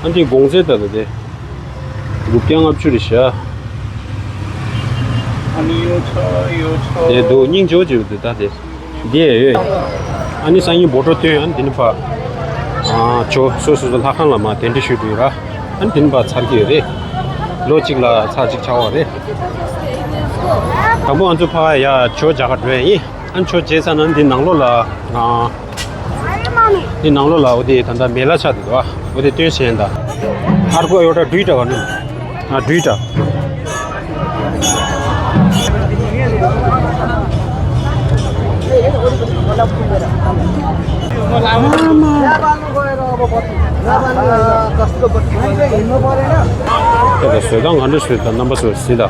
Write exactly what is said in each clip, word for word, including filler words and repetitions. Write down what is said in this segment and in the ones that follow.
ཨ་འདི་གོང་ཚད་ད་ད་དེ། དགུ་བརྒྱ་ལྔ་བཅུ་རེད་ཤག་ཨ་ནི་ཡོད་ཆ་ཡོད་ཆ། དེ་འདུག་སྙིང་རྗེ་པོ་ཅིག་འདུག་ད་དེ། འདི་ཡ་ཡོད། ཨ་ནི་སང་ཉིན་བོད་ཕྲུག་སྟོན། ཨ་ནི་དེ་ནི་ཕ། ཨ་ཇོ་སོ་སོ་སོ་ལྷ་ཁང་ལ་མ་གདན་འདྲེན་ཞུས་འདུག་ར། ཨ་ནི་དེ་ནི་ཕ་ཚར་གྱི་ཡོད་རེད། ལོ་གཅིག་ལ་ཚར་གཅིག་ཆགས་པ་རེད། དང་པོ་ང་ཚོ་ཕ་ཡ་ཇོ་མཇལ་ག་འགྲོ་ཡ་ཡིན། ཨ་ནི་ཇོ་མཇལ་ཚར་ན་འདི་ནང་ལོགས་ལ། ཨ། འདི་ནང་ལོགས་ལ་འོ་དེ་ད་ལྟ་མེ་ལ་ཆགས་འདུག་ཨ། འོ་དེ་སྟོན་བྱས་ཡིན་ད། ཨར་ཀོ་ཡོ་ཏྲ་འགྲུལ་ཏྲ་ག་ནི། ཨ་འགྲུལ་ཏྲ། ད་བཟོ་སྟངས་ག་འདྲ་བཟོས་ད་རྣམ་པ་ཚོ་གཟིགས་ད།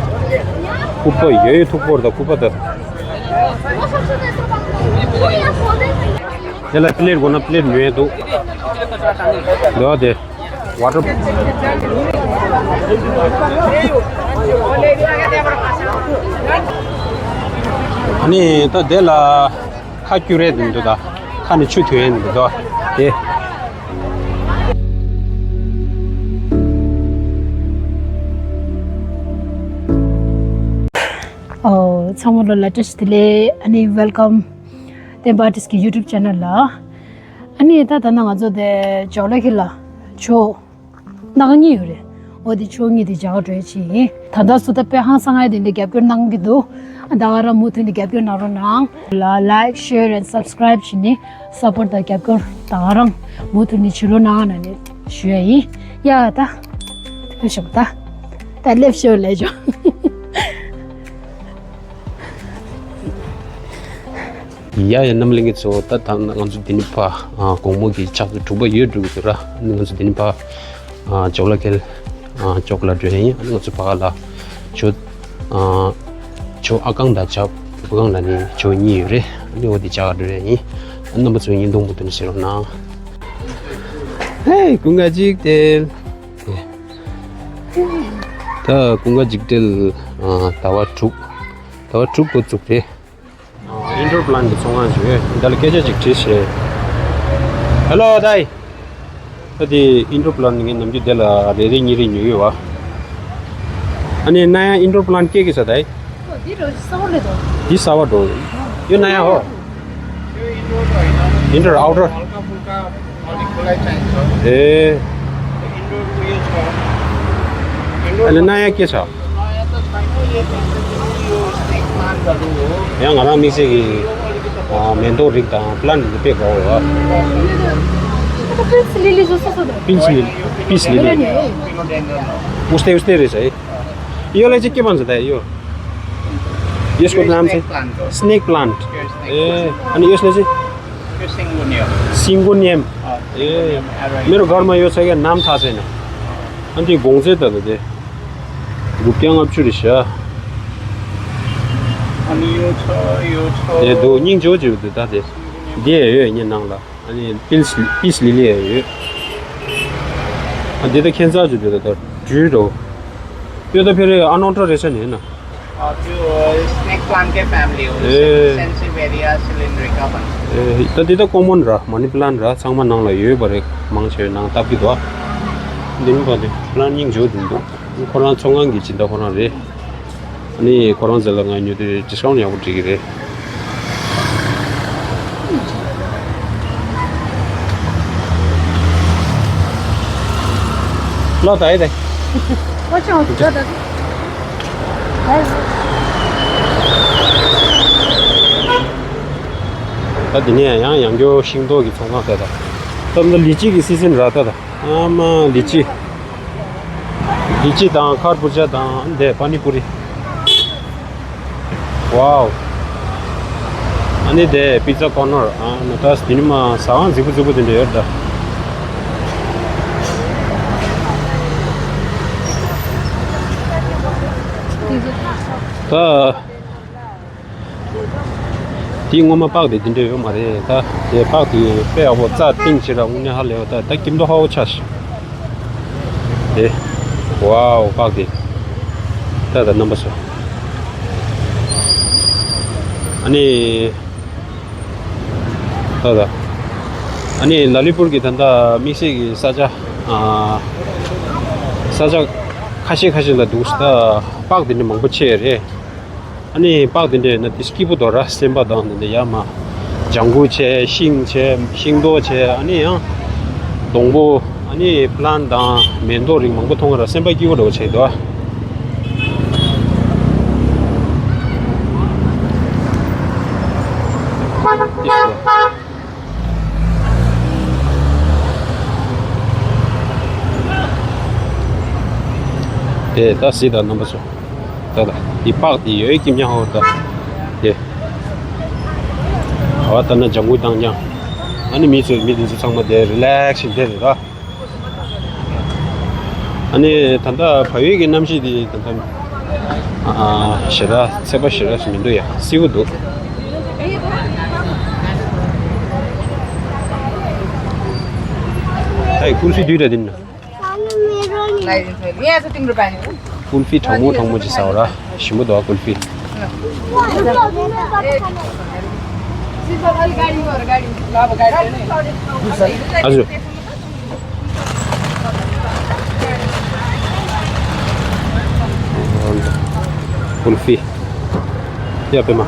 སྐུད་པ་ཡོད་ཡོད་ཐུག་པོར་ད་སྐུད་པ་ད། དེ་ལ་པི་ལེཊ་དགོས་ན་པི་ལེཊ་ཉོས་འདུག་འདུག་དེ། ཝ་ཊར། ཨ་ནི་ད་དེ་ལ་ཁ་སྐྱུར་རེད་འདུག་ད། ཁ་ནས་ཆུ་ཐོན་ཡས་འདུག་ད་དེ། ཨོ། ཚང་མ་ལ་ལ་བཀྲ་ཤིས་བདེ་ལེགས། ཨ་ནི་ཝེལ་ཀམ་བསྟན་པ་ཨར་ཊིསི་ཀྱི་ཡུ་ཊུབ་ཆེ་ནལ་ལ། ཨ་ནི་ད་ད་ནང་ང་ཚོ་དེ་ཇོ་ལ་ཁེལ་ལ་ཇོ་ནག་གཉིས་ཡོད་རེད། འོ་དེ་ཇོ་གཉིས་དེ་མཇལ་ག་འགྲོ་ཡ་ཅིག་ཡིན། ད་ལྟ་སུ་ད་དཔེ་ཧང་སང་ཡ་དེ་འདྲ་རྒྱབ་སྐྱོར་གནང་གི་འདུག་ད་ག་རང་མུ་མཐུད་ནས་རྒྱབ་སྐྱོར་གནང་རོགས་གནང་། ལ་ལའིཀ་ཤེར་ཨེན་སབ་སི་ཀ་རའིབ་བྱས་ནས་སབ་པོར་ཊི་དང་རྒྱབ་སྐྱོར་ད་ག་རང་མུ་མཐུད་ནས་བྱེད་རོགས་གནང་ན་ནས་ཞུ་ཡ་ཡིན། ཡ་ད། ཐུགས་རྗེ་ཆེ་ད། ད་སླེབས་ཤོག་ལས་ཇོ། ཡ་ཡ་རྣམ་གླིང་གི་ཚོ། ད་ད་ང་ཚོ་འདི་ནས་ཕ་དགོང་མོ་གི་ཆག་ཏུ་དྲུག་པ་ཡོལ་འགྲོ་གི་འདུག་ར། ང་ཚོ་འདི་ནས་ཕ་ཇོ་ལ་ཁེལ་ཇོ་ལ་འགྲོ་ཡ་ཡིན། ང་ཚོ་ཕ་ག་ལ་ཇོ་ཇོ་ཨ་ཁང་དང་ཇོ་བུ་ཁང་ལ་ནི་ཇོ་གཉིས་ཡོད་རེད། ཨ་ནི་འོ་དེ་མཇལ་ག་འགྲོ་ཡ་ཡིན། རྣམ་པ་ཚོ་བརྙན་ཐུང་མུ་མཐུད་ནས་གཟིགས་རོགས་གནང་། ཧེ་ཀུན་དགའ་འཇིགས་བྲལ། ད་ཀུན་དགའ་འཇིགས་བྲལ་ཟླ་བ་དྲུག་ཟླ་བ་དྲུག་འགོ་བཙུགས་རེད། ཨིན་ཌོར་པི་ལན་གྱི་ཚོང་ཁང་ཞིག་ཡོད། འདི་ལ་སྐད་ཆ་ཅིག་དྲིས་ཤེས། ཧེ་ལོ་དའི། ད་དེ་ཨིན་ཌོར་པི་ལན་ངས་ནམ་རྒྱུན་དེ་ལ་རེ་རེ་གཉིས་རེ་ཉོས་ཡོད་བ། ཨ་ནི་ན་ཡང་ཨིན་ཌོར་པི་ལན་སྐད་ཀྱི་ས་དའི། འདི་གསར་པ་འགྲོ། ཡོད་ན་ཡང་ཧོ། ཨིན་ཌོར་ཨའུ་ཌོར། ཨེ། ཨ་ལེ་ན་ཡང་སྐད་ཆ། ཡང་ང་རང་དམིགས་བསལ་གྱི་མེ་ཏོག་རིགས་དང་པི་ལན་རིགས་དཔེ་དགའ་བོ་ཡོད། པིན་སི་ལི་ལི་བཟོ་སོ་སོ་དང་། པིན་སི་ལི་ལི། པིན་སི་ལི་ལི། ཨུ་སྟེ་ཨུ་སྟེ་རེད་ཟེར། यो ले चाहिँ के भन्छ दाइ यो? यसको नाम चाहिँ? Snake plant. ए, अनि यसले चाहिँ? यो सिङ्गुनियम। सिङ्गुनियम। अँ, ए, सिङ्गुनियम, एरोइड। मेरो घरमा यो छ क्या, नाम थाहा छैन। अनि त्यो घोङ चाहिँ त त्यो गुप्त्याङ अप्चुरी छ। अनि यो छ, यो छ। ए, दो निङ जो जो दो ता दे। दे यो नि नङ ला। अनि पिस, पिस लिली ཡོད། ཨ་འདི་ད་ཁྱེད་ཚ་ཅུ་འདི་ད་ད་འདྲུད་འགྲོ། ཡོད་ད་ཕེ་རེ་ཨ་ནོ་ཏྲ་རེ་ས་ནས་ན། अ, त्यो स्नेक प्लान्टकै फ्यामिली हो। ए। सेन्सिभेरिया सिलिन्ड्रिका भन्छ। ए, ད་འདི་ད་ཀོ་མོན་ར་མ་ནི་པི་ལན་ར་ཚང་མ་ནང་ལ་ཡོད་པ་རེད། མང་ཆེ་བའི་ནང་བཏབ་ཀྱི་འདུག་འདི་ནི་པ་འདི་པི་ལན་སྙིང་རྗེ་པོ་འདི་འདུག་ཁོ་རང་ཚོང་ཁང་གི་སྦྱིན་བདག་ཁོ་རང་རེད། ཨ་ནི་ཁོ་རང་ཚོ་ལ་ང་ཉོ་དུས་ཌི་སི་ཀའུན་ཡག་པོ་སྤྲད་ཀྱི་རེད། ལོ་ད་ཡེ་དེ། ཨོ་ཅོ་ད་ད། ད་འདི་ནས་ཡང་ཡང་འགྱོ་ཤིང་ཏོག་གི་ཚོང་ཁང་ད་ད། ད་འདི་ལི་ཅི་གི་སི་ཛིན་ར་ད་ད། ཨ་མ་ལི་ཅི། ལི་ཅི་དང་ཁར་བུ་ཇ་དང་འདི་པ་ནི་པུ་རི། ཝའོ། ཨ་ནི་དེ་པི་ཛ་ཀོར་ནར། ཨ་ནི་ད་དེ་ནི་མ་ཟ་ཁང་རྫིག་པོ་རྫིག་པོ་དེ་འདྲ་ཡོད་ད། ད། དེ་སྔོན་མ་པགས་དེ་འདི་འདྲ་ཡོད་མ་རེད་ད། དེ་པགས་དེ་དཔེ་ཡག་པོ་རྩ་གཏིང་ཆེ་ར་དངོས་གནས་ཧ་ལས་པ་ད། ད་སྐྱིད་མདོག་ཧ་གོ་ཆགས་ཤིག་དེ། ཝའོ་པགས་དེ། ད་ད་རྣམ་པ་ཚོ། ཨ་ནི། ད་ད། ཨ་ནི་ལ་ལི་པུར་གྱི་ད་ད་དམིགས་བསལ་གྱི་ས་ཆ། ཨ། ས་ཆ་ཁ་ཤས་ཁ་ཤས་ལ་འདུག་ས་ད་པགས་དེ་འདྲ་མང་པོ་ཆེ་རེད། ཨ་ནི་པགས་དེ་འདྲ་ན་དེ་སྐྱིད་པོ་འདུག་ར། སེམས་པ་དང་དེ་འདྲ་ཡ་མ། ལྗང་གུ་བྱས། ཤིང་བྱས། ཤིང་ཏོག་བྱས། ཨ་ནི་ཡང་སྡོང་པོ། ཨ་ནི་པི་ལན་དང་མེ་ཏོག་རིགས་མང་པོ་མཐོང་གི་ར། སེམས་པ་སྐྱིད་པོ་འདྲ་བོ་བྱས་འདུག་ཨ། དེ་ད་སྲིད་ད་རྣམ་པ་ཚོ། ད་ད་འདི་པགས་དེ་ཡོད་ཀྱི་མྱ་ཧོ་ད། དེ། ག་བ་ལྟར་ན་ལྗང་གུ་དང་ཀྱང་། ཨ་ནི་མི་ཚོ་མི་དེ་ཚོ་ཚང་མ་དེ་རི་ལེགས་ཤིག་དེ་རེད་ད། ཨ་ནི་ད་ལྟ་བལ་ཡུལ་གྱི་གནམ་གཤིས་དེ་ད་ལྟ་ཨ་ཞེ་དྲག་ཚད་པ་ཞེ་དྲག་ཞིག་མི་འདུག་ཡ། བསིལ་པོ་འདུག་ཨ་ཡི་ཀུལ་ཕི་དུས་ད་དེ་ན། ཀུལ་ཕི་གྲང་མོ་གྲང་མོ་ཅིག་ཟ་བ་ར། ཞིམ་པོ་འདུག་ཨ་ཀུལ་ཕི། ཨ་ཟུ། ཀུལ་ཕི། ཡ་པེ་མ།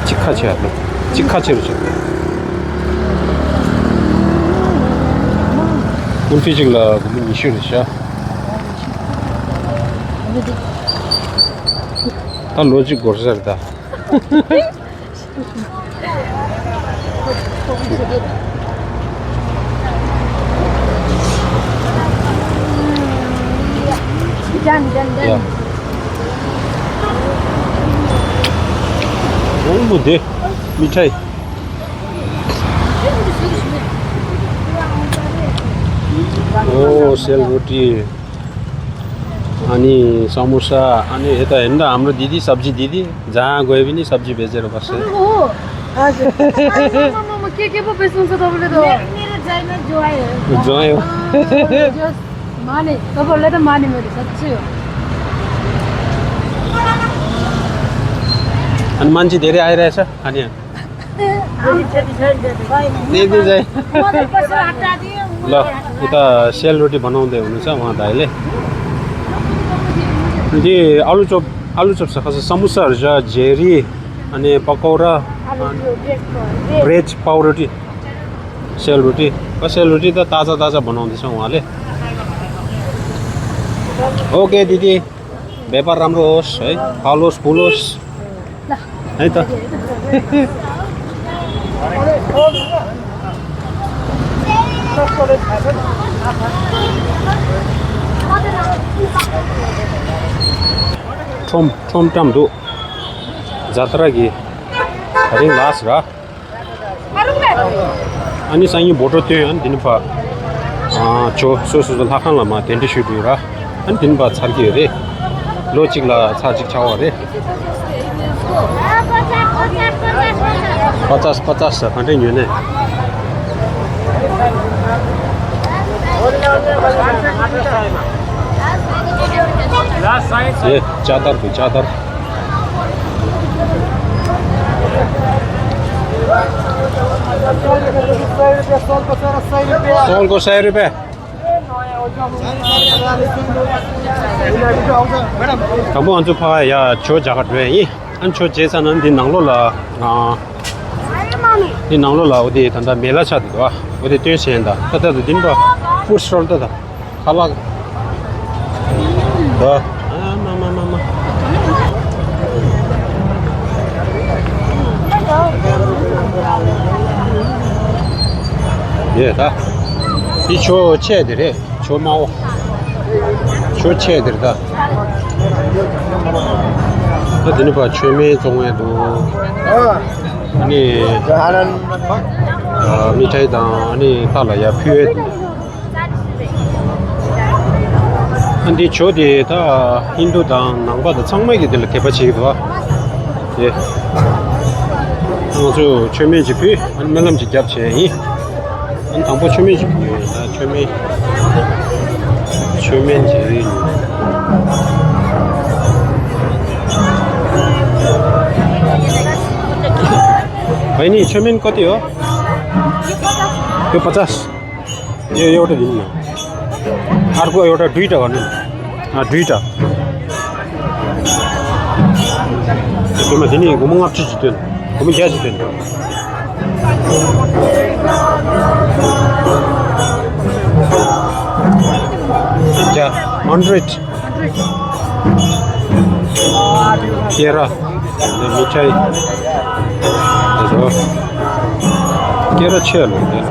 གཅིག་ཁ་ཕྱེ་ཡ་པེ། གཅིག་ཁ་ཕྱེ་རུ་ཕྱེ། ཀུལ་ཕི་གཅིག་ལ་སྒོར་མོ་ཉི་ཤུ་རེད་ཤག་ད་ལོ་གཅིག་འགོར་ས་རེད་ད། ཡ། འོ་མོ་དེ། མི་ཁྲའི། འོ་སེལ་རོ་ཊི། ཨ་ནི་ས་མོ་ས། ཨ་ནི་ཧེ་ད་ཧེ་ད་ཨམ་རོ་དི་དི་སབ་ཇི་དི་དི། ཛ་གོ་ཡེ་བི་ནི་སབ་ཇི་བེ་ཛེ་རོ་པ་སེ། ཨ་ཇེ། ཨ་ཇེ། མ་མ་མ་མ་ཀེ་ཀེ་པོ་པེ་སུང་སོ་ཏོ་བོ་ལེ་ཏོ། མེ་ར་ཛ་ན་ཇོ་ཨ་ཡེ། ཇོ་ཨ་ཡེ། མ་ནེ་ཏོ་བོ་ལེ་ཏོ་མ་ནེ་མེ་རེ་ས་ཆུ་ཡོ། ཨ་ནི་མན་ཇི་དེ་རེ་ཨ་ཡེ་རེ་ས་ཨ་ནི། ནས་དེ་ཟེར། ལ། ཨུ་ད་སེལ་རོ་ཊི་བ་ནོང་དེ་འུ་ནུ་ས་མ་ད་ལེ། འདི་ཨ་ལུ་ཅོབ། ཨ་ལུ་ཅོབ་ས་ཁ་ས་ས་མོ་ས་ར་ཇ་ཇེ་རི། ཨ་ནི་པ་ཀོ་ར། བྲེད་པའོ་རོ་ཊི། སེལ་རོ་ཊི། པ་སེལ་རོ་ཊི་ད་ཏ་ཛ་ཏ་ཛ་བ་ནོང་དེ་ས་མ་ལེ། ཨོ་ཀེ་དི་དི། व्यापार राम्रो होस् है। पालोस् फुलोस्। है त। ཁྲོམ་ཁྲོམ་བཀྲམ་འདུག་ཛ་ཏྲ་གི་ད་རིང་ལ་སི་ར། ཨ་ནི་སང་ཉིན་བོ་ཊོ་སྟོན། ཨ་ནི་དེ་ནི་ཕ། ཨ་ཇོ་སོ་སོ་སོ་ལྷ་ཁང་ལ་མ་གདན་འདྲེན་ཞུ་དུས་ར། ཨ་ནི་དེ་ནི་ཕ་ཚར་གྱི་ཡོད་རེད། ལོ་གཅིག་ལ་ཚར་གཅིག་ཆགས་པ་རེད། པ་ཙ་པ་ཙ་ས་ག་འདྲས་ཉོས་ནས། ལ་སའི་ཚ། ཨེ་ཅ་དར་དུ་ཅ་དར། सौ को सौ रुपये। དང་པོ་ང་ཚོ་ཕ་ཡ་ཇོ་རྒྱ་གར་འགྲོ་ཡ་ཡིན། ཨ་ཇོ་རྗེས་ས་ན་འདི་ནང་ལོགས་ལ། ཨ། འདི་ནང་ལོགས་ལ་འོ་དེ་ད་ལྟ་མེ་ལ་ཆགས་འདུག་བ། འོ་དེ་སྟོན་བྱས་ཡིན་ད། ད་ལྟ་དུ་འདི་ནི་པ་ཧྥུཌ་སི་ཊོལ་ད་ད། ཁ་ལག་ད། ཨ་མ་མ་མ་མ། ཡེ་ད། འདི་ཇོ་ཆེ་དེ་རེད། ཇོ་དམར་པོ། ཇོ་ཆེ་དེ་རེད་ད། ད་འདི་ནི་པ་མཆོད་མེ་བཙོང་ཡས་འདུག་ཨ་ནི། ཨ་མི་ཐའི་དང་ཨ་ནི་ཐ་ལ་ཡ་ཕུལ་ཡས་འདུག་ཨ་འདི་ཇོ་དེ་ད་ཧིན་དུ་དང་ནང་པ་དང་ཚང་མ་གིས་འདི་ལ་དད་པ་བྱེད་ཀྱི་འདུག་ཨ། དེ། ང་ཚོས་མཆོད་མེ་ཅིག་ཕུལ། ཨ་ནི་སྨོན་ལམ་ཅིག་བརྒྱབ་བྱས་ཡིན། ཨ་ནི་དང་པོ་མཆོད་མེ་ཅིག་ཕུལ་ཡོད། ད་མཆོད་མེ། མཆོད་མེ་ཅིག भाइ नि, छेमेन कति हो? यो पचास। ཡོ་ཡོ་ཏྲ་དེ་ནི། ཨར་ཀོ་ཡོ་ཏྲ་ཌུའི་ཏྲ་ག་ནི། ཨ་ཌུའི་ཏྲ། དེ་མ་དེ་ནི་སྒོར་མོ་ལྔ་བཅུ་ཅིག་སྟོན། སྒོར་མོ་བརྒྱ་ཅིག་སྟོན། བརྒྱ། ཧན་ཌེ་རེཌ། ཀེ་ར། མི་ཐའི། དེ་ཚོ། ཀེ་ར་ཆེ་ལོ་དེ།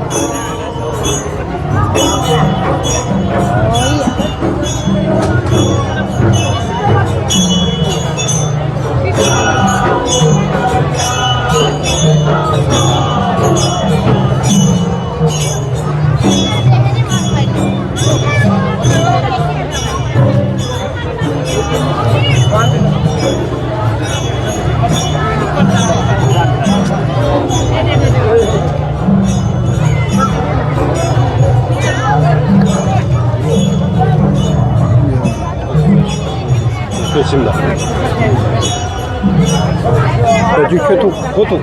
ཁྱོད་ཕྱིན་ལ། ཁྱོད་ཀྱིས་ཁྱོད་ཐུག་ཁོ་ཐུག་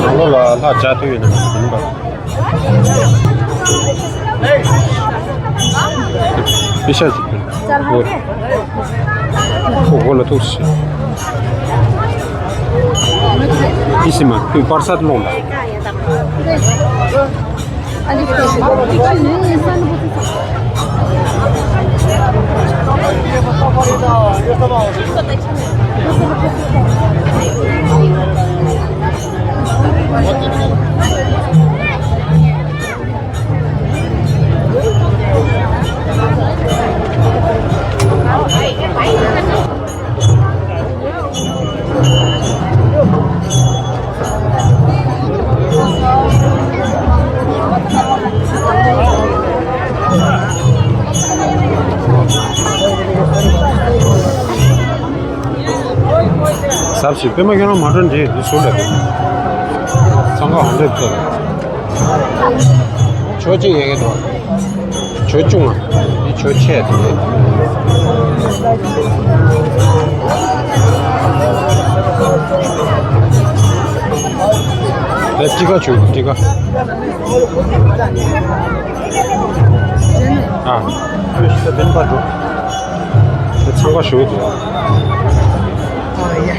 ནང་ལོགས་ལ་ལྷ་བྱ་ཐུག་ཡོད་ན་མིན་པ། པེ་ཤ་ཟིག་གི་ཁོ་ཁོ་ལ་ཐུག་ཤི། ཨི་སི་མ་ཁོས་པར་སཱད་སློང་ལ། ཟབ་ཞིག་པད་མ་ཁྱོད་རང་མ་འགྲོ་འདྲེ་འདི་སུ་ལ་རེད། ཚང་ཁ་ཧན་ཌེ་རེཌ་ཚོ། ཆོས་གཅིག་ཡོད་ཀྱི་འདུག་ཆོས་ཆུང་ང་། འདི་ཆོས་ཆེ་དེ། ཨེ་ཊི་ཀ་ཆུ་ཊི་ཀ་ཨ། ཁྱོད་ཤི་ད་བདེན་པར་འགྲོ། ཁྱོད་ཚང་པ་ཞུ་དགོས། ཨ་ཡ།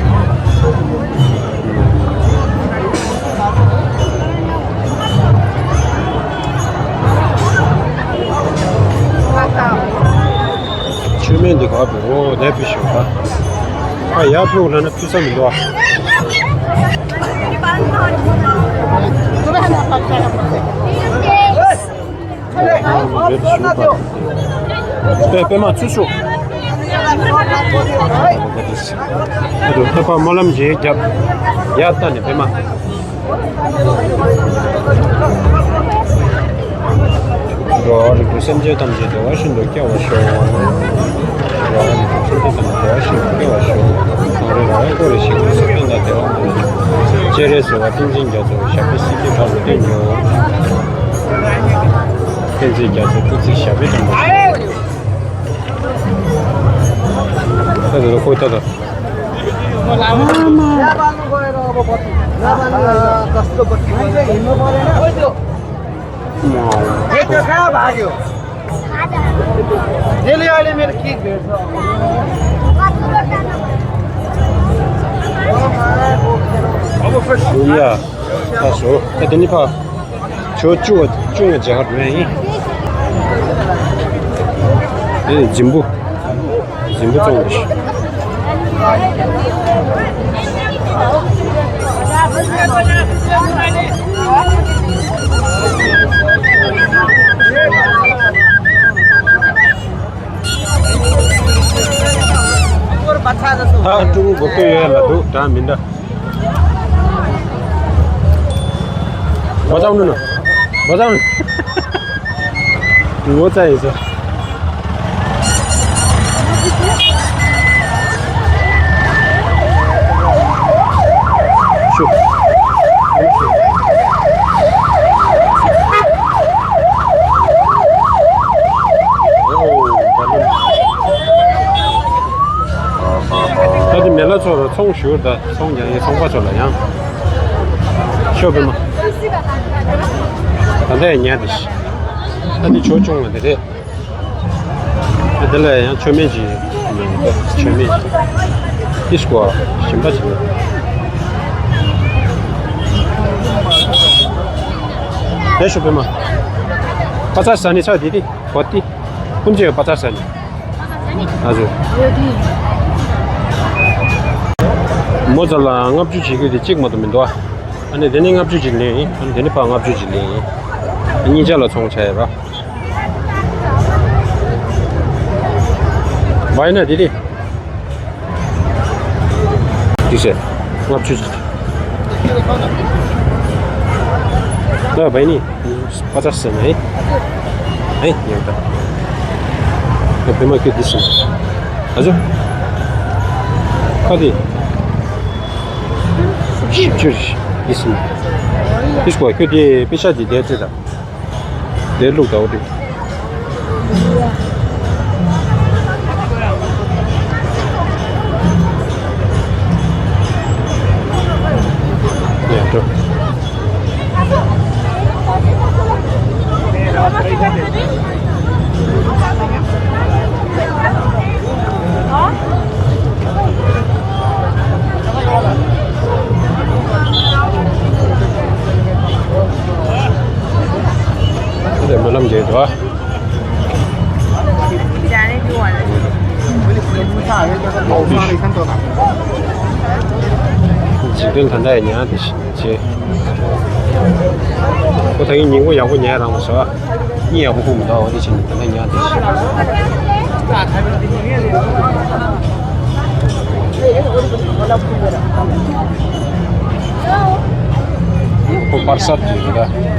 མཆོད་མེ་འདི་ག་བོ་ལས་ཕུལ་ཞོག་ད། ཨ་ཡ་ཕུལ་ལ་ན་ཕུལ་ས་མི་འདུག་ཨ། པད་པད་མ་ཚུར་ཤོག་ཨ་དུ་ཕེ་ཕ་སྨོན་ལམ་རྗེས་རྒྱབ། ཡར་ལྟ་ནས་པད་མ། འགྲོ་བ་རིགས་དྲུག་སེམས་ཅན་ཐམས་ཅད་བདེ་བ་བཞིན་དུ་སྐྱེ་བར་ཤོག་འགྲོ་བ་རིགས་དྲུག་སེམས་ཅན་ཐམས་ཅད་བདེ་བ་བཞིན་དུ་སྐྱེ་བར་ཤོག་གངས་རི་ར་བས་བསྐོར་བའི་ཞིང་ཁམས་སུ་ཕན་དང་བདེ་བ་མང་། སྤྱན་རས་གཟིགས་དབང་བསྟན་འཛིན་རྒྱ་མཚོ་ཞབས་པད་སྲིད་མཐའི་བར་དུ་བརྟན་གྱུར། བསྟན་འཛིན་རྒྱ་མཚོ་སྐུ་ཚེ་ཞབས་པད་བརྟན་པར་ཤོག་ད་ད་ད་ཁོ་ད་ད། ये तो क्या भाग्यो? ये ले आले मेरे की भेज दो। अब फिर ཡ། ད་ཞོ། ད་དེ་ནི་ཕ། ཆོ་བཅུ་བ་བཅུ་ང་རྒྱ་གར་མེད་ཡིན། ཨེ་འཛིན་པོ། འཛིན་པོ་བཙོང་དགོས་ཤིག་ད་ཀྲུང་གོ་གོ་ཡོད་ལ་འདུག་ད་མི་འདྲ། མ་ཚང་ནུ་ནུ། མ་ཚང་ནུ། ངོ་ཚ་ཡིན་ཟེར། ཤུ། ཚོང་ཞུ་ད་ཚོང་རྒྱག་ཡིན། ཚོང་པ་ཚོ་ལ་ཡང་ཤོ་བེ་མ། ད་ལྟ་ཡང་ཉལ་དེ་ཤི། ད་འདི་ཇོ་ཆུང་བ་དེ་རེད། དེ་ལ་ཡང་མཆོད་མེ་ཅིག་མཆོད་མེ་ཅིག་ཏིས་ཀོ་ཞིམ་པ་ཅིག་རེད། ཤོ་བེ་མ། པ་ཚ་ས་ནི་ཚ་དེ་དེ་གོ་ཏི་ཀུན་ཅེ་པ་ཚ་ས་ནི། ཨ་ཟུ། མོ་ཚོ་ལ་ལྔ་བཅུ་བྱེད་རྒྱུ་དེ་གཅིག་མ་གཏོགས་མི་འདུག་ཨ་ནི་དེ་ནི་ལྔ་བཅུ་ཅིག་ལེན་ཡིན། ཨ་ནི་དེ་ནི་ཕར་ལྔ་བཅུ་ཅིག་ལེན་ཡིན། གཉིས་ཆ་ལ་ཚོང་བྱ་ཡ་ར། བའི་ན་དེ་དེ། དེ་ཟེར། ལྔ་བཅུ་ཅིག་ད་བའི་ནི། པ་ཚ་ཟེར་ནས། ཨེ་ཡང་ད། ད་བེ་མ་ཁྱོད་འདི་ཟིན། ཨ་ཟོ། ཁ་དེ། ཞིབ་ཆུར་འདི་ཟིན། འདི་སྐོར་ཁྱོད་དེ་པེ་ཤ་དེ་དེ་ཚོད་ད། དེ་བླུག་ད་འོ་དེ། ཡ་འགྲོ། དེ་རྨི་ལམ་རྒྱས་འགྲོ། འཇིག་རྟེན་ད་ལྟ་ཡང་ཉལ་དེ་བྱས། ཁོ་ད་གིན་ཉིན་གུང་ཡག་པོ་ཉལ་རང་བ་བཟོ། གཉིད་ཡག་པོ་ཁུག་མི་འདུག་འོ་དེ་བྱས་ནས་ད་ལྟ་ཉལ་དེ་བྱས། ཁོ་པར་སབ་ཀྱི་རེད་ད།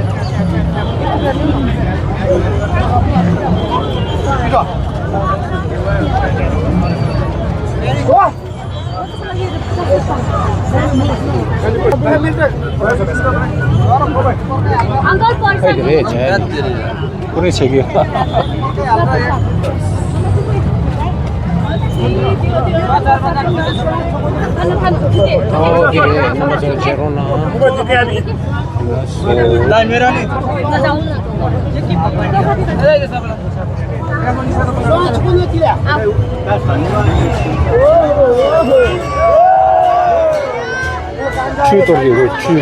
ཨང་ཀལ་པར་སབ་རེད་བྱས། ཁོ་རེ་བྱེད་ཀྱི། ཨོ་དེ་རེད། རྣམ་པ་ཚོ་མཇལ་རོགས་གནང་། ཆུ་གཏོར་གྱི་རེད་ཆུ།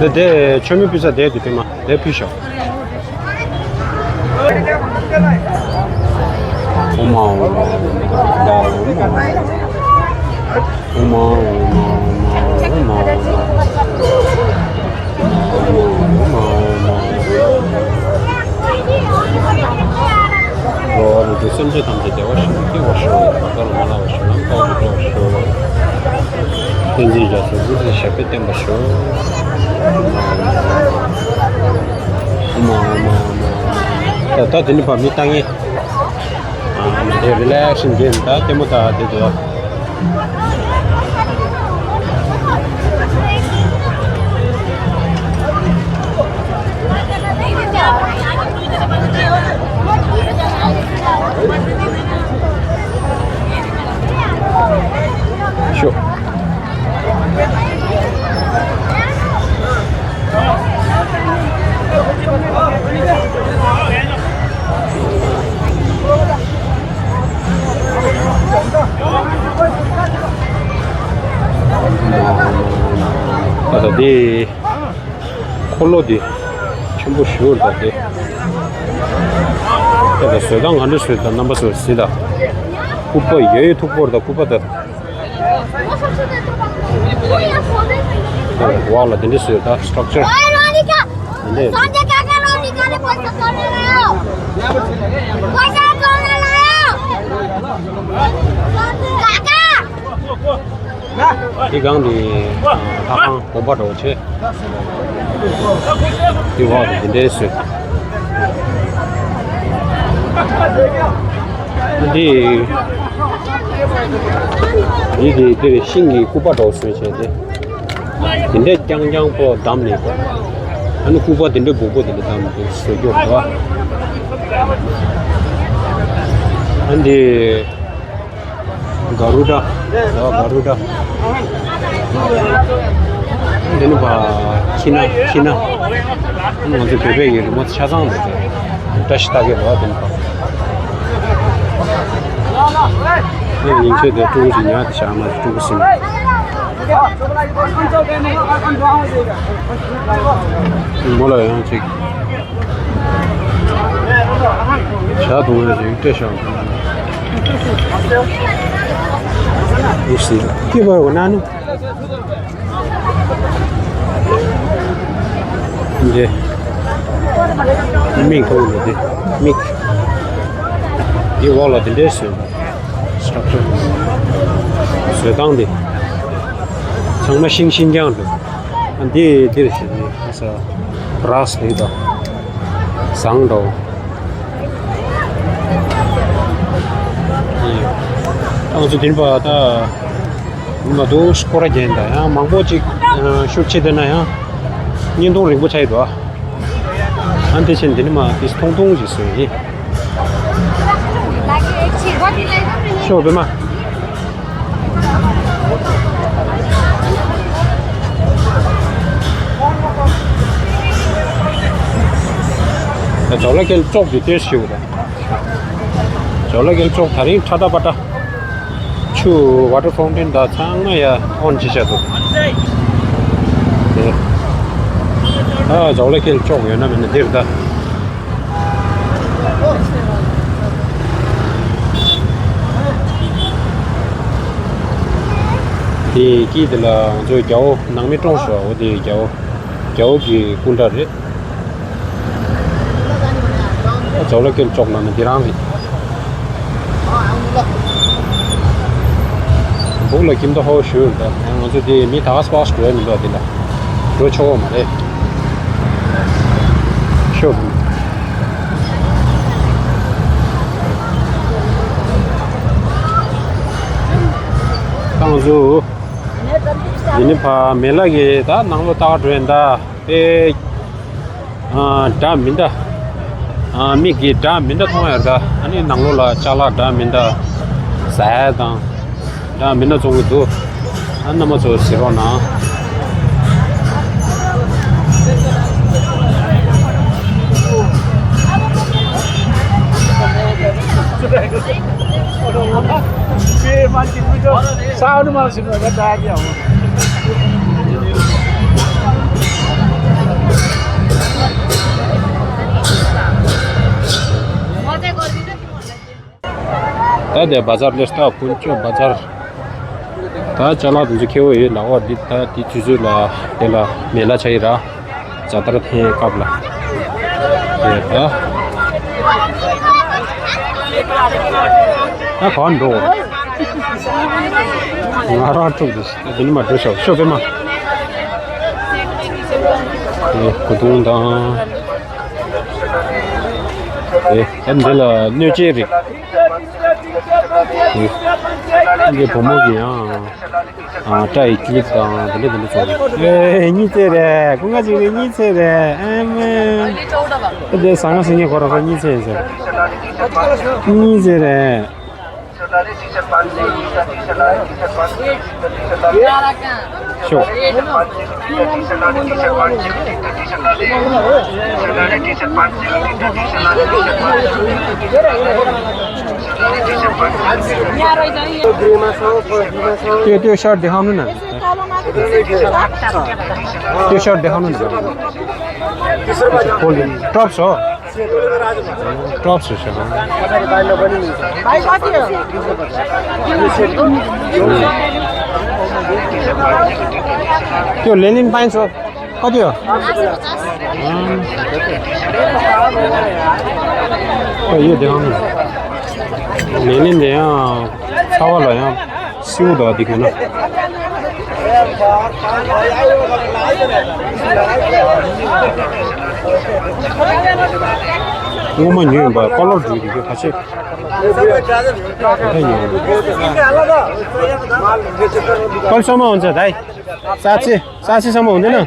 དེ་དེ་མཆོད་མེ་ཕུལ་ས་དེ་དེ་དེ་མ་དེ་ཕུལ་ཤོག་ཨོ་མ་ཨོ་མ་ཨོ་མ་ཨོ་མ། ཨོ་མ་ཨོ་མ་ཨོ་མ་ཨོ་མ་ཨོ་མ། ཨོ་མ་ཨོ་མ་ཨོ་མ། འགྲོ་བ་རིགས་དྲུག་སེམས་ཅན་ཐམས་ཅད་བདེ་བར་གཤེགས་སུ་སྐྱེ་བར་ཤོག །བདག་ལ་མ་ལང་བ་ཞིག་ལམ་ལྟ་བུ་འགྲོ་བར་ཤོག །བསྟན་འཛིན་རྒྱ་མཚོ་སྐུ་ཚེ་ཞབས་པད་བརྟན་པར་ཤོག །ཨོ་མ་ཨོ་མ་ཨོ་མ། ད་ད་དེ་ནི་ཕ་མི་བཏང་ངེས། ཨ་མ་དེ་རི་ལེག་ཤན་དེ་ད་ལྟད་མོ་ད་དེ་དུ། ཤོ། ཨ་ད་དེ། འཁོར་ལོ་དེ་ཆེན་པོ་ཞེ་པོ་རེད་ད་དེ། ད་ལྟ་བཟོ་སྟངས་ག་འདྲ་བཟོས་ད་རྣམ་པ་ཚོ་གཟིགས་དང་། སྐུད་པ་ཡོད་ཡོད་མཐུག་པོ་རེད་ད་སྐུད་པ་ད། འོག་ལ་དེ་འདྲ་བཟོས་ད་སི་ཊྲག་ཅར་དེ་འདྲ། དེ་སྒང་དེ་ལྷ་ཁང་དགོན་པ་འདྲ་བོ་བྱས། དེ་འོག་དེ་འདྲའི་བཟོས། འདི་འདི་དེ་འདིར་ཤིང་གི་སྐུད་པ་འདྲ་བོ་བཟོས་བྱས་ཏེ། དེ་འདྲའི་རྐྱང་རྐྱང་པོ་བསྡམས་ནས། ཨ་ནི་སྐུད་པ་དེ་འདྲའི་སྦུག་པོ་དེ་འདྲ་བཏང་ནས་བཟོ་རྒྱུ་རེད་བ། ཨ་འདི་ག་རུ་ཌ། རེད་བ། ག་རུ་ཌ། འདི་ནི་བ་ཁྱི་ན་ཁྱི་ན། ང་ཚོ་བོད་པའི་ཡི་རི་མོ་ཆ་ཚང་འདུག་སྟེ། བཀྲ་ཤིས་རྟགས་བརྒྱད་རེད་བ། འདི་ནི་བ། ངས་ཉིན་ཆད་དེ་ཕྲུ་གུ་ཞིག་ཉར་ཏེ་བཞག་མ་རེད། ཕྲུ་གུ་སིམ། མོ་ལ་ཡང་ཅིག་ཇ་འཐུང་ཡ་ཅིག་སྤྲད་བཞག་འདུག་ཡིན་སྲིད་ཀྱི་བར་བ་ན་ནི། འདི་མིག་ཐུག་འདི་མིག་འདི་འོག་ལ་འདི་འདྲའི་བཟོས། སི་ཊྲག་ཅར་བཟོས་སྟངས་འདི་ཚང་མ་ཤིང་ཤིང་རྐྱང་འདུག་ཨ་འདི་འདིར་བཞག་ནས་ཨ་ས་རགས་ལས་དང་བཟང་འགྲོ། ཨང་ཚོ་འདིར་པ་ད་མ་འདུག་སྐོར་ར་རྒྱན་དང་ཡང་མང་པོ་ཅིག་ཤུགས་ཆེ་དེ་ན་ཡང་བརྙན་ཐུང་རིང་པོ་ཆགས་ཡོད་དོ། ཨ་འདི་ཕྱིན་འདི་ནི་མ་ཏིས་ཐུང་ཐུང་ཞིག་བཟོས་ཡིན། ཤོ་བེ་མ། ཇོ་ལ་ཀེལ་ཅོག་གི་ཏེ་ཤིའུ་དང་། ཇོ་ལ་ཀེལ་ཅོག་ད་རིང་ཁྲ་ཏ་པ་ཏ། ཆུ་ཝ་ཊར་ཕའུན་ཊེན་དང་ཚང་མ་ཡ་ཨོན་ཅི་བྱ་འདུག་ཨ་ཇོ་ལ་ཀེལ་ཅོག་ཡོད་ན་མེད་ན་འདིར་ད། དེ་དཀྱིལ་དེ་ལ་ང་ཚོའི་རྒྱལ་པོ་ནང་མི་བཀྲོངས་ཤོག་འོ་དེ་རྒྱལ་པོ་རྒྱལ་པོ་གི་སྐུ་འདྲ་རེད། ཇོ་ལ་ཀེལ་ཅོག་ལ་ནི་འདི་རང་རེད། སྦུག་ལ་ཁྱིམ་ཐོ་ཧོ་ཞུ་ད་ང་ཚོ་དེ་མི་ད་ག་སི་པ་སི་འགྲོ་ཡ་མི་འདུག་དེ་ལ་འགྲོ་ཆོག་གོ་མ་རེད། ཤོག་ད་ང་ཚོ་འདི་ནི་ཕ་མེ་ལ་གི་ད་ནང་ལོ་ལྟ་ག་འགྲོ་ཡིན་ད། དེ་ཨ་འདྲ་མི་འདྲ། ཨ་མིག་གིས་འདྲ་མི་འདྲ་མཐོང་ཡ་འདྲ། ཨ་ནི་ནང་ལོགས་ལ་ཅ་ལག་འདྲ་མི་འདྲ་ཟ་ཡ་དང་འདྲ་མི་འདྲ་བཙོང་གི་འདུག་ཨ་རྣམ་པ་ཚོ་གཟིགས་རོགས་གནང་། ད་དེ་བ་ཛར་ལས་ད་དཀོན་མཆོག་བ་ཛར། ད་ཅ་ལག་དེ་ཚོ་ཁེ་པོ་ཡོད་ལ། འོ་འདི་ད་དེ་དུས་ཚོད་ལ་དེ་ལ་མེ་ལ་ཆ་ཡི་ར། ཇ་དར་འཐེན་སྐབས་ལ། དེ་ད་ད་ག་འགྲོ། ང་རང་དཀྲུག་འདུག་འདི་ནི་མ་འགྲོ་ཤོག་ཤོག་པེ་མ། དེ་གོས་ཐུང་དང་། དེ་ད་འདི་ལ་སྣོད་ཆས་རིགས། དེ་འདི་བུ་མོ་གི་ཡང་ཨ་སྐྲ་ཡི་ཀི་ལིབ་དང་དེ་འདྲ་དེ་འདྲ་བཙོང་། ཨེ་གཉིས་ཚེ་རེད། ཀུན་དགའ་ཅིག་རེད། གཉིས་ཚེ་རེད། ཨེ་མེ། ཨེ་དེ་ཟང་ངེ་ཟིང་ངེ་ཁོ་རང་ཁོ་གཉིས་ཚེ་ཡིན་ཟེར། གཉིས་ཚེ་རེད། ཤོག་ཏེ་ཏེ་ཤར་དེ་ཧང་ནུ་ན། ཏེ་ཤར་དེ་ཧང་ནུ་ན། ཁོ་ལི་ཀྲོབ་སོ། ཀྲོབ་སོ་ཤོག་ཏེ་ལེ་ལིན་པན་སོ། ཨ་ཏེ། ཨ་ཡོད་དེ་ཧང་ནུ། ལེ་ལིན་དེ་ཡང་ཚ་བ་ལ་ཡང་སེའུ་དང་འདི་གོན་ན། སྔོན་མ་ཉོས་ཡིན་པ་ཀ་ལོར་འགྲོ་གི་འདུག་ཁ་ཤས། ཀོན་སོ་མ་འོན་ཚ་དའི་ས་ཚི་ས་ཚི་སོ་མ་འོན་དེ་ན།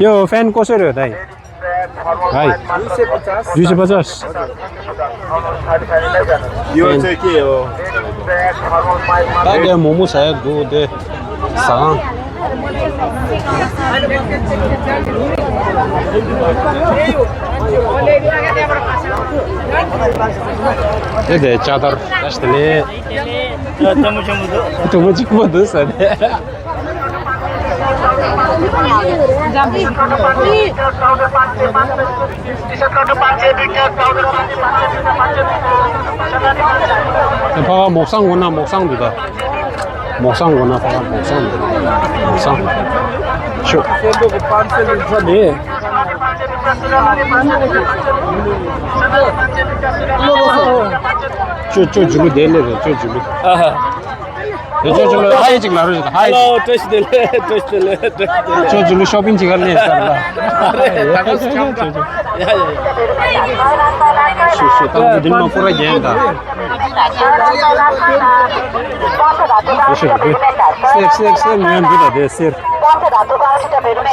यो फ्यान कसरी हो दाइ? भाइ, दुई सय पचास। यो चाहिँ के हो? ताते मोमो सायद दो दे सा। दे दे चादर दस ले। ཏུ་མོ་ཆུང་མོ་འདུག་ཏུ་མོ་ཆུང་མོ་འདུག་ཟེར་ནས། ཕ་ག་མོག་སང་འོ་ན་མོག་སང་འདུག་ད། མོག་སང་འོ་ན་ཕ་ག་མོག་སང་འདུག་མོག་སང་། ཤོ། ཅོ་ཅོ་ཇུ་ལུ་དེ་ལེ་རེད། ཅོ་ཇུ་ལུ། ཨ་ཧ། དེ་ཅོ་ཅོ་ལོ་ཧའི་ཅིག་ལ་རོ་ཅིག་ཧའི། ཧེ་ལོ། བཀྲ་ཤིས་བདེ་ལེགས། བཀྲ་ཤིས་བདེ་ལེགས། བཀྲ་ཤིས་བདེ་ལེགས། ཅོ་ཅོ་ལོ་ཤོ་པིང་ཅིག་ག་ལེན་ས་ར། ད་ག་སུ་ཁྱམ་ཁ། ཡ་ཡ་ཡ། ཤུ་ཤུ་ཏང་ཅོ་འདི་ནི་མ་པུ་ར་རྒྱན་ད། ཤུ་ཤུ་ཏི། སེར་སེར་སེར་ཉོན་འདི་ད་དེ་སེར།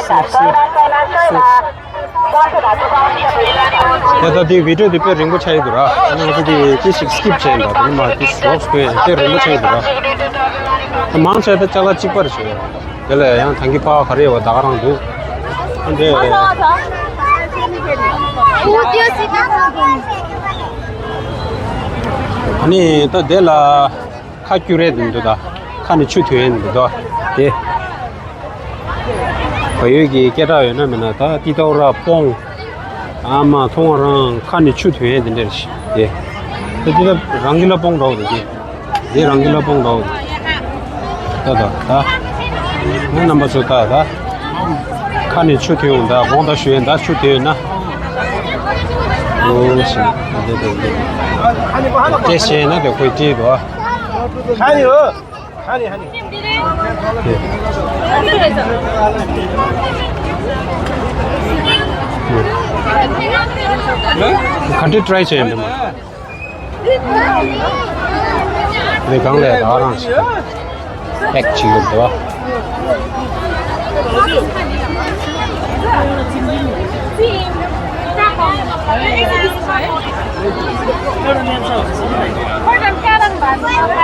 སེར་སེར། དེ་ད་དེ་བི་ཌིའོ་དེ་དཔེ་རིང་པོ་ཆགས་ཡོད་འདུག་ར། ཨ་ནི་ང་ཚོ་དེ་དེ་ཞིག་སི་ཀིབ་བྱས་ཡིན་ད། དེ་ནི་མ་དེ་རོགས་དཔེ་དཔེ་རིང་པོ་ཆགས་ཡོད་འདུག་ར། མང་ཆེ་ད་ཅ་ལག་གཅིག་པ་རེད་ཤག་དེ་ལ་ཡང་ཐང་གི་ཕ་ག་རེ་བ་ད་ག་རང་འདུག་ཨ་འདྲེ། ཨ་ནི་ད་དེ་ལ་ཁ་སྐྱུར་རེད་འདུག་ད། ཁ་ནས་ཆུ་ཐོན་ཡིན་འདུག་ད། དེ། བལ་ཡུལ་གྱི་སྐད་གྲགས་ཡོད་ན་མེད་ན་ད་ཏི་ཏའུ་ར་སྤོང་། ཨ་མ་མཐོང་བ་རང་ཁ་ནས་ཆུ་ཐོན་ཡས་དེ་འདྲ་རེད་ཤག་དེ། ད་ཅི་ད་རང་གི་ལ་སྤོང་འདྲ་བོ་འདུག་དེ། དེ་རང་གི་ལ་སྤོང་འདྲ་བོ་འདུག་ད་ད་ད། ངའི་རྣམ་པ་ཚོ་ད་ད། ཁ་ནས་ཆུ་ཐོན་འོང་ད། དགོངས་དག་ཞུ་ཡས་ད་ཆུ་ཐོན་ན། འོ་ཞེས་དེ་དེ་དེ། དེ་བཤད་ན་དེ་ཁོས་བྲིས་འདུག་ཨ། खाने हो? खाने, खाने। ག་འདྲ་ཊ་རའི་བྱས་ཡིན་པས། རེ་གང་ལས་ད་རང་ཞིག་ཕེག་བྱེད་ཡོད་འདུག་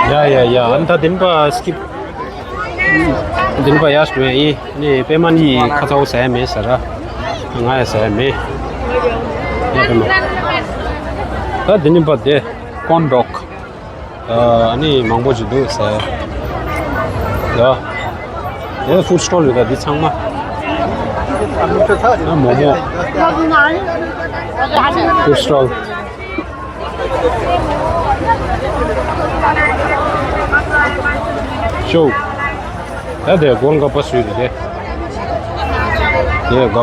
ཡ་ཡ་ཡ། ཨ་ནི་ད་འདི་ནི་པ་སི་ཀིབ། འདི་ནི་པ་ཡ་ཞུ་ཡ་ཡིན། ནི་པད་མ་ནི་ཁ་ཚ་བོ་ཟ་ཡ་མེད་ཟེར་ར། ང་ཡ་ཟ་ཡ་མེད། ཡ་པད་མ། ད་འདི་ནི་པ་དེ་ཀོན་ཌོག་ཨ་ནི་མང་པོ་ཅིག་འདུག་ཟེར། ཡ། ཡ་ཧྥུཌ་སི་ཊོལ་ཡོད་ད་འདི་ཚང་མ། ཡ་མོག་མོག་ཧྥུཌ་སི་ཊོལ། ཅོ། ད་དེ་སྒོར་འགའ་པ་སུས་རེད་དེ། དེ་འགའ་པ།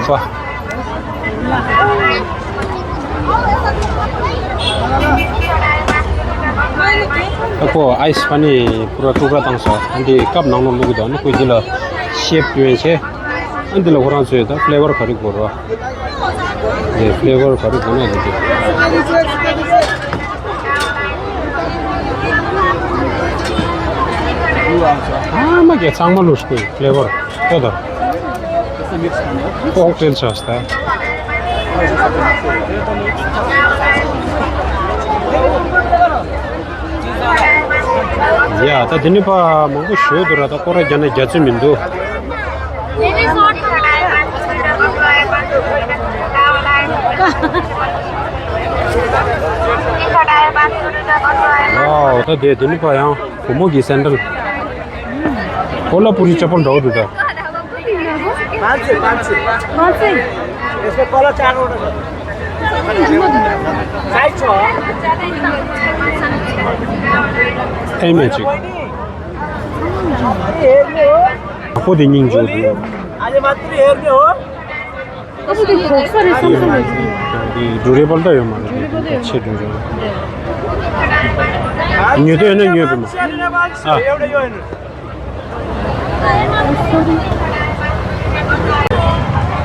ད་ཁོ་ཨའི་སི་པ་ནི་པུ་ར་དཀྲུག་ར་བཏང་སོང་། ཨ་འདི་ཀབ་ནང་ལོགས་བླུགས་གི་འདུག་ཨ་ནི་ཁོས་འདི་ལ་ཤེབ་བསྐྱོན་བྱས། ཨ་འདི་ལ་ཁོ་རང་ཚོས་ད་ཕི་ལེ་ཝར་ག་རེ་དགོས་རོ། དེ་ཕི་ལེ་ཝར་ག་རེ་དགོས་ན་འདི་དེ། ཨ་མ་གེ་ཚང་མ་ལོས་ཀོ་ཕི་ལེ་ཝར་ཏོ་ཏོ། ཨོག་ཏེལ་ཆགས་ཏེ། ཡ་ད་དེ་ནི་པ་མང་པོ་ཞོ་འདུག་ར། ད་སྐོར་ར་རྒྱག་ན་རྒྱག་ཚོད་མི་འདུག་ཝའོ། ད་དེ་དེ་ནི་པ་ཡང་བུ་མོ་གི་སེན་ཌལ། ཀོ་ལ་པུ་རི་ཅ་པལ་འདྲ་བོ་འདུག་ད། पाँच सय, पाँच सय। पाँच सय। यसको कलर चारवटा छ। साइज छ। ཨེ་མེ་ཅིག་ཨ་ཁོ་དེ་སྙིང་རྗེ་འདུག आज मात्रै हेर्ने हो। ཨ་ཁོ་དེ་གོག་ས་རེད་བསམ་སོང་ངས། འདི་ཌུ་རེ་བལ་ད་ཡོད་མ་རེད། འདི་ཆེ་ཌུ་རེ་བལ། ཉོས་དོན་ཡོད་ན་ཉོས་པ་མ། ཨ།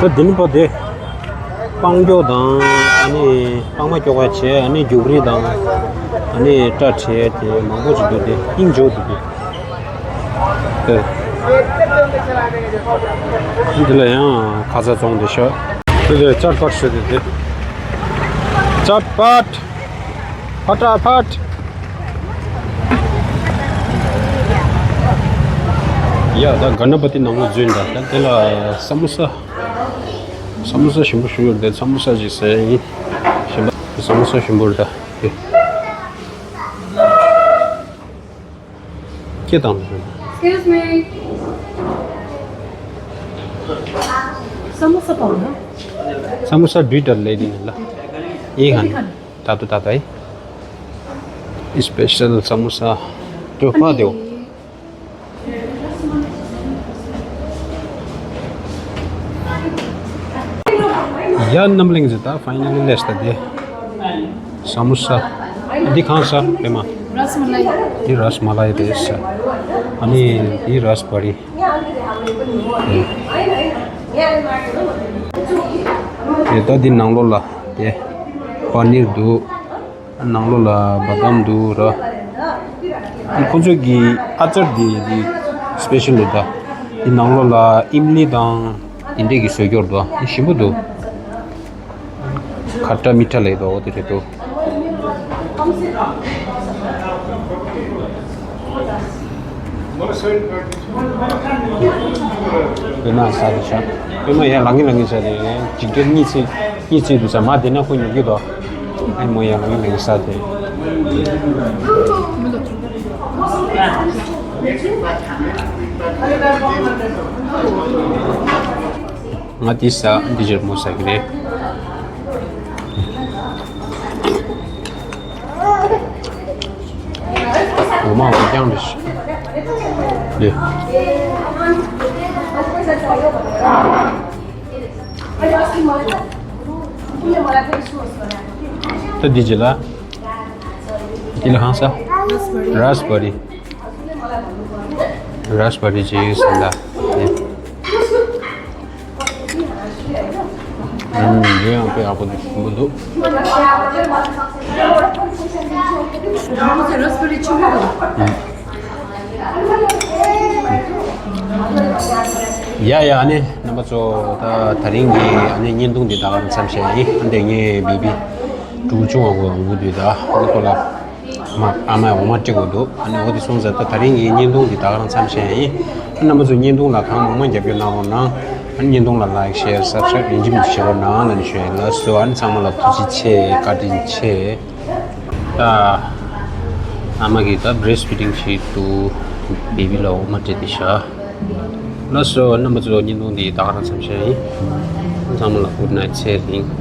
ད་འདི་ནི་པ་དེ། སྤང་སྐྱོ་དང་ཨ་ནི་སྤང་མ་སྐྱོ་ག་བྱས། ཨ་ནི་རྒྱུག་རི་དང་ཨ་ནི་སྐྲ་བྲེགས་དེ་མང་པོ་ཅིག་འདུག་དེ་སྙིང་རྗེ་འདུག་དེ། དེ་འདི་ལ་ཡང་ཁ་ཚ་བཙོང་དེ་ཤོག་དེ་དེ་ཅར་པཊ་ཤོད་དེ་དེ། ཅར་པཊ། ཕ་ཏྲ་ཕཊ། ཡ་ད་ག་ན་པ་ཏི་ནང་ལོགས་འཛུལ་འདྲ། ད་དེ་ལ་ས་མོ་ས། ས་མོ་ས་ཞིམ་པོ་ཞིག་ཡོད་རེད། ས་མོ་ས་ཞིག་ཟས་ཡིན། ཞིམ་པ། ས་མོ་ས་ཞིམ་པོ་རེད་ད། དེ། སྐད་བཏང་འདུག Excuse me. समोसा पाउँछ? समोसा दुईटा ल्याइदिनु ल। यही खाने। तातो तातो है। स्पेसल समोसा। त्यो पा देऊ। या नम्बलिङ जुत्ता फाइनली लेस त दे। समोसा। दि खान सा पेमा। रसमलाई। दि रसमलाई दे सा। अनि दि रसबडी। ए त दि नङलो ला। ए पनिर दु। ནང་ལོགས་ལ་བ་དམ་འདུག་ར། ཁོ་ཚོས་ཀྱི་ཨ་ཅར་འདི་འདི་སི་པེ་ཤལ་འདུག་ད། འདི་ནང་ལོགས་ལ་ཨིམ་ལི་དང་འདི་འདྲས་ཀྱི་བཟོས་ཀྱོར་འདུག་འདི་ཞིམ་པོ་འདུག་ཁ་ཏྲ་མི་ཏྲ་ལབ་འདུག་འོ་དེ་རེད་འདུག་པད་མ་ཟ་དེ་ཤ། པད་མ་ཡར་ལངས་ཀྱི་ལངས་ཀྱི་ཟ་དེ། འཇིགས་བྲལ་གཉིད་སད། གཉིད་སད་དུས་ཙམ་མ་དེ་ན་ཁོ་ཉོ་གི་འདུག་ཨ་མོ་ཡར་ལངས་ཀྱི་ལངས་ཀྱི་ཟ་དེ། ང་དེ་ཟ། འདི་ཇེར་མོ་ཟ་གི་རེད། འོ་མ་འོ་རྐྱང་རེད། ལེ། ད་འདི་ཇི་ལ། འདི་ལ་ཧང་ས། རཱས་བ་རི། རཱས་བྷ་རི་ཅིག་ཟིན་ད། ཨུམ། ཡིན་ཡང་དཔེ་ཡག་པོ་འདུག་ཞིམ་པོ་འདུག་ཡ་ཡ། ཨ་ནི་རྣམ་པ་ཚོ་ད་དེ་རིང་གི་ཨ་ནི་བརྙན་ཐུང་འདི་ད་ག་རང་མཚམས་བཞག་ཡིན། ཨ་འདི་ངའི་བེ་བི་ཕྲུ་གུ་ཆུང་བ་གོ་འོང་གི་འདུག་ད་ཨ་ནི་ཁོ་ལ་ཨ་མ་ཨ་མ་འོ་མ་སྤྲད་དགོས་འདུག་ཨ་ནི་འོ་དེ་སོང་ཙང་ད་དེ་རིང་གི་བརྙན་ཐུང་འདི་ད་ག་རང་མཚམས་བཞག་ཡིན། ཨ་རྣམ་པ་ཚོ་བརྙན་ཐུང་ལ་གང་མང་མང་རྒྱབ་སྐྱོར་གནང་རོགས་གནང་། ཨ་ནི་བརྙན་ཐུང་ལ་ལའིཀ་ཤེར་སབ་སི་ཀ་རེབ་ཡིན་གཅིག་མིན་གཅིག་བྱེད་རོགས་གནང་ལབ་ནས་ཞུ་ཡིན། ལགས་སོ། ཨ་ནི་ཚང་མ་ལ་ཐུགས་རྗེ་ཆེ། བཀའ་དྲིན་ཆེ། ད་ཨ་མ་གིས་ད་བྷི་རེསི་ཕི་ཌིང་བྱེད་དུས་བེ་བི་ལ་འོ་མ་སྤྲད་དེ་བཞག་ལགས་སོ། རྣམ་པ་ཚོ་བརྙན་ཐུང་འདི་ད་ག་རང་མཚམས་བཞག་ཡིན། ཚང་མ་ལ་གུཌ་ནའིཊ། ཚེ་རིང་།